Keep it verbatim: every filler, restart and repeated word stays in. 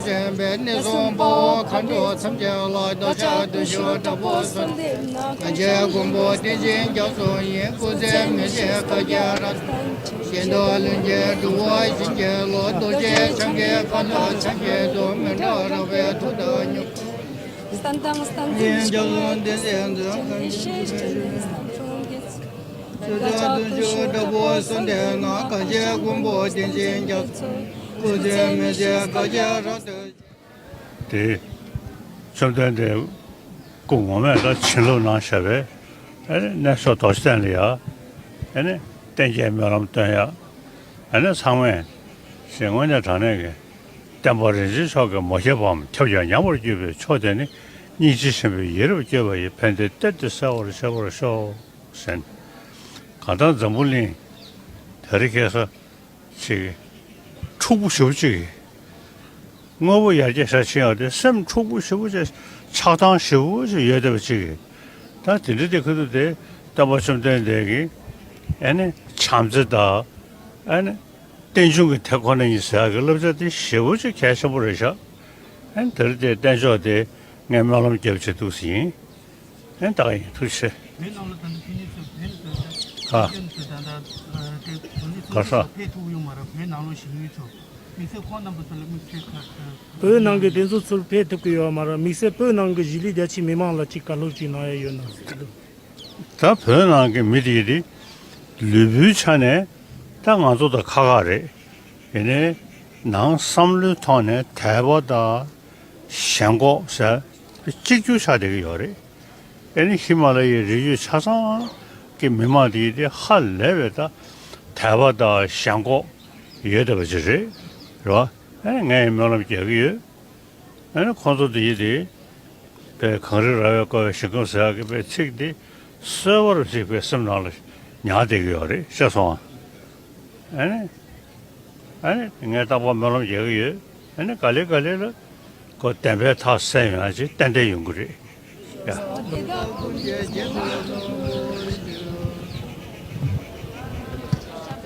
བྱོན་པའི་གནས་སུ་དཔའ་བོ་མཁའ་འགྲོ་ཐམས་ཅད་ལ་རྡོ་རྗེ་བདུད་འཇོམས་དྲག་པོ་གསུམ་ལྡན་ནས། གང་བྱས་མགོན་པོ་བསྟན་ཅིང་སྐྱབས་སུ་མཆི། སྐུ་ཚེ་མི་ཤིགས་བཀའ་རྒྱ་རབ་དང་། གཞན་དུ་ལྷུན་གྱིས་གྲུབ་པ་བྱིན་གྱིས་རློབས། རྡོ་རྗེ་འཆང་གི་བཀའ་དང་ཆབས་ཅིག་ཏུ། མི་འབྲལ་རང་བཞིན་མཐུ་དང་ནུས། བསྟན་དང་བསྟན་འཛིན་ཆོས་ཀྱི་རྒྱལ་པོ། ཡེ་ཤེས་ཀྱི་འཛིན་སྐྱོང་གི། བདག་ཅག་བདུད་འཇོམས་དྲག་པོ་གསུམ་ལྡན་ནས། གང་བྱས་མགོན་པོ་བསྟན་ཅིང་སྐྱབས། སྐུ་ཚེ་མི་ཤིགས་བཀའ་རྒྱ་རབ་ཏུ། དེ། བཅོམ་ལྡན་འདས་སྐུ་ངོ་མས་ད་བྱིན་རླབས་གནང་བཞག་པས། ཨ་ནི་གནས་མཆོག་རྡོ་རྗེ་གདན་ལ་ཡ། ཨ་ནི་བསྟན་རྒྱས་སྨོན་ལམ་སྟོན་ཡ། ཨ་ནི་ཚང་མས་ཞེས་དངོས་གནས་དྲང་གནས་ཀྱི། བསྟན་པ་རིན་ཆེན་མཆོག་གི་མ་ཁྱབ་པའམ་ཁྱབ་ཀྱང་ཉམས་པར་གྱུར་པའི་མཆོག་དེ་ནི། སྙིང་རྗེ་ཆེན་པོས་ཡིད་རབ་བསྐྱོད་པ་ཡི། ཕན་བདེའི་གཏེར་དེ་གསལ་བར་བྱེད་པར་ཤོག་ཟེར། གང་ལྟར་འཛམ་བུ་གླིང་དེ་རིང་ཁ་སང་ཅིག་འཁྲུག་པོ་ཞེ་པོ་ཅིག་དངོས་པོ་ཡར་རྒྱས་ཤར་ཕྱིན་ཡག་དེ་སེམས་འཁྲུག་པོ་ཞེ་པོ་ཅིག་ཆགས་སྡང་ཞེ་པོ་ཅིག་ཡོད་བསྡད་པ་ཅིག་ད་དེ་འདྲ་དེ་ཁུ་ཐུག་དེ་སྟོན་པ་བཅོམ་ལྡན་འདས་ཀྱིས་ཨ་ནི་བྱམས་བརྩེ་དང་ཨ་ནི་རྟེན་འབྱུང་གི་དེ་ཁོ་ན་ཉིད་ཟེར་ཡག་གི་བསླབ་བྱ་དེ་ཞེ་པོ་ཅིག་གལ་ཆེན་པོ་རེད་ཤག་ཨ་ནི་དེ་རིང་དེ་བསྟན་ཕྱོགས་དེ་ངས་སྨོན་ལམ་རྒྱབ་བྱེད་འདུག་ཟིན། ཨེ་ད་ག་ཡིན། ཐུགས་རྗེ་ཆེ། བོད་ནང་ལ་ད་ལྟ་ཕེབས་མཁན་ཚོ་བོད་ནས་ཚོ་ད་ཨ་ཕེབས་མཁན་ཚོ་ད་ལྟ་དེ་བོད་ནས་ག་ས་ཚོ་ཕེབས་ཐུབ་ཡོད་མ་རེད། བོད་ནང་ལོགས་གཞིས་ལུས་ཚོ་དམིགས་བསལ་ཁོང་རྣམ་པ་ཚོ་ལ་དམིགས་བསལ་ཁ། བོད་ནང་གི་དེ་ཚོ་ཚུར་ཕེབས་ཐུབ་ཀྱི་ཡོད་མ་རེད། དམིགས་བསལ་བོད་ནང་གི་གཞིས་ལུས་རྒྱ་ཆེ་མི་མང་ལ་ཅིག་བཀའ་སློབ་ཅིག་གནང་ཡ་ཡོད་ན་ཟེར་གྱི་འདུག་ད་བོད་ནང་གི་མི་དེ་དེ་ལུས་པོའི་ཆ་ནས་ད་ང་ཚོ་དང་ཁ་ཁ་རེད། ཡིན་ནའི་ནང་བསམ་བློའི་ཐོག་ནས་དད་པ་དང་ཞེན་ཁོག་ཟེར་གཅིག་གྱུར་ཆགས་བསྡད་ཀྱི་ཡོད་རེད། ཨེ་ནི་ཧི་མ་ལ་ཡའི་རི་རྒྱུད་ཆ་ཚང་གི་མི་མང་དེ་དེ་ཧ་ལས་པའི་ད་དད་པ་དང་ཞེན་ཁོག་ཡོད་བསྡད་པ་ཅིག་རེད། རེད་བ། ཨེ་ནི་ངས་སྨོན་ལམ་རྒྱག་གི་ཡོད། ཨ་ནི་ཁོང་ཚོ་འདི་ཡི་དེ་པའི་གངས་རི་ར་བས་བསྐོར་བའི་ཞིང་ཁམས་ཟེར་ཡག་གི་པའི་ཚིག་འདི་གསོལ་བ་རབ་གཟིགས་པའི་སེམས་ནང་ལ་ཉར་བསྡད་ཀྱི་ཡོད་རེད། ཤེས་སོང་ཨ། ཨ་ནི་ཨ་ནི་ངས་རྟག་པར་སྨོན་ལམ་རྒྱག་གི་ཡོད། ཨ་ནི་ག་ལེ་ག་ལེ་ལ་ཁོ་བདེན་པའི་མཐའ་གསལ་ཡོང་ཡ་ཅིག་ཏན་ཏན་ཡོང་གི་རེད་ཡ།